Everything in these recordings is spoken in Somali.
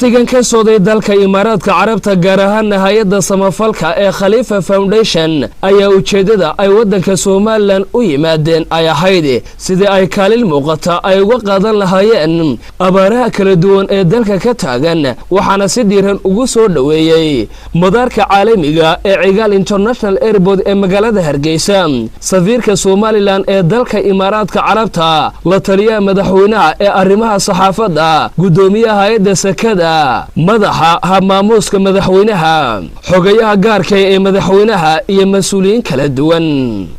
Wafdigan ka socday dalka Imaaraadka Carabta, gaar ahaana hay-adda samafalka ee Khalifa Foundation, ayaa ujeeddada ay waddanka Somaliland u yimaadeen ay ahayd sidii ay kaalin muuqata ay uga qaadan lahaayeen abaaraha kala duwan ee dalka ka taagan. Waxaana si dhiiran ugu soo dhoweeyey madaarka caalamiga ee Cigaal International Airport ee magaalada Hargeysa safiirka Somaliland ee dalka Imaaraadka Carabta, la taliyaha madaxweynaha ee arrimaha saxaafadda, guddoomiyaha hay-adda sakada, madaxa habmaamuuska madaxweynaha, xogayaha gaarka ee madaxweynaha iyo mas-uuliyiin kala duwan.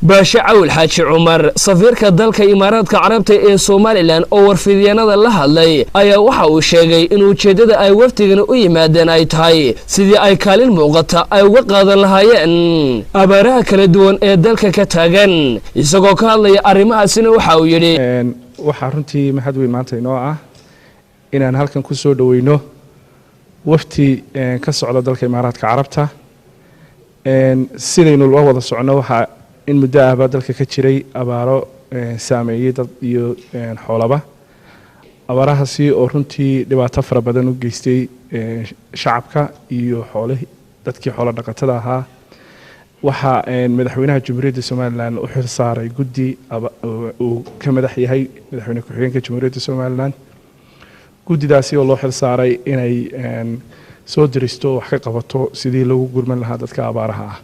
Baashe Cawil Xaaji Cumar, safiirka dalka Imaaraadka Carabta ee Somaliland, oo warfidyaanada la hadlay, ayaa waxa uu sheegay in ujeeddada ay wafdigani u yimaadeen ay tahay sidii ay kaalin muuqata ay uga qaadan lahaayeen abaaraha kala duwan ee dalka ka taagan. Isagoo ka hadlaya arrimahaasina waxa uu yidhi: Waxaa runtii mahad weyn maanta inoo ah inaan halkan ku soo dhoweyno wafti ka socda dalka Imaaraadka Carabta. Sidaynu la wada socno, waxaa in muddo ahba dalka ka jiray abaaro saameeyey dad iyo xoolaba, abaarahaasi oo runtii dhibaato fara badan u geystay shacabka iyo xoolihii dadkii xoolo dhaqatada ahaa. Waxaa madaxweynaha Jamhuuriyadda Somaliland u xil saaray guddi uu ka madax yahay madaxweyne ku-xigeenka Jamhuuriyadda Somaliland, guddidaasi oo loo xil saaray inay soo diristo, wax ka qabato sidii lagu gurman lahaa dadka abaaraha ah.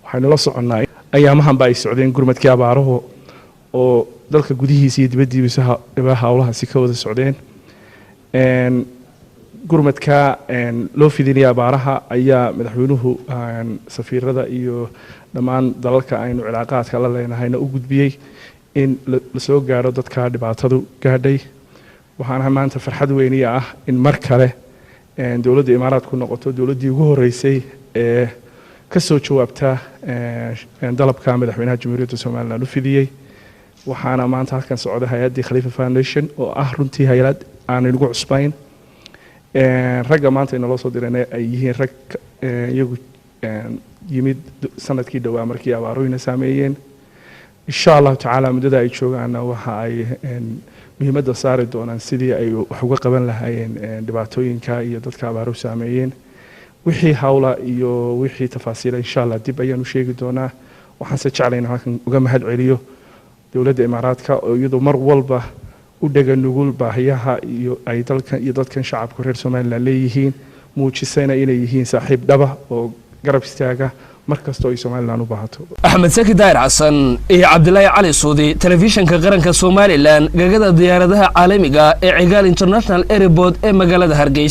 Waxaynu la soconnaa ayaamahanba ay socdeen gurmadkii abaaruhu oo dalka gudihiisa iyo dibaddiisa howlahaasi ka wada socdeen. Gurmadka loo fidinaya abaaraha ayaa madaxweynuhu safiirada iyo dhammaan dalalka aynu cilaaqaadka la leenahayna u gudbiyey in lasoo gaadho dadka dhibaatadu gaadhay. Waxaana maanta farxad weyniya ah in mar kale dowladda Imaaraadku noqoto dowladdii ugu horreysay ee ka soo jawaabta dalabka madaxweynaha Jamhuuriyadda Somaliland u fidiyey. Waxaana maanta halkan socda hay-addii Khalifa Foundation oo ah runtii hay-ad aanay nagu cusbayn. Ragga maanta inaloo soo dirayna ay yihiin rag iyagu yimid sanadkii dhowaa markii abaaruhina saameeyeen. Insha Allahu tacaala muddada ay joogaanna waxa ay muhiimadda saari doonaan sidii ay wax uga qaban lahaayeen dhibaatooyinka iyo dadka abaaruhu saameeyeen. Wixii hawla iyo wixii tafaasiila insha Allah dib ayaanu sheegi doonaa. Waxaanse jeclay inaan halkan uga mahad celiyo dowladda Imaaraadka oo iyadu mar walba u dhega nugul baahiyaha iyo ay dalkan iyo dadkan shacabka reer Somaliland leeyihiin, muujisayna inay yihiin saaxiib dhaba oo garab istaaga mar kastoo ay Somaliland u baahato. Axmed Saki Daahir Xasan iyo Cabdilaahi Cali Suudi, Telefishinka Qaranka Somaliland, gagada diyaaradaha caalamiga ee Cigaal International Airport ee magaalada Hargeysa.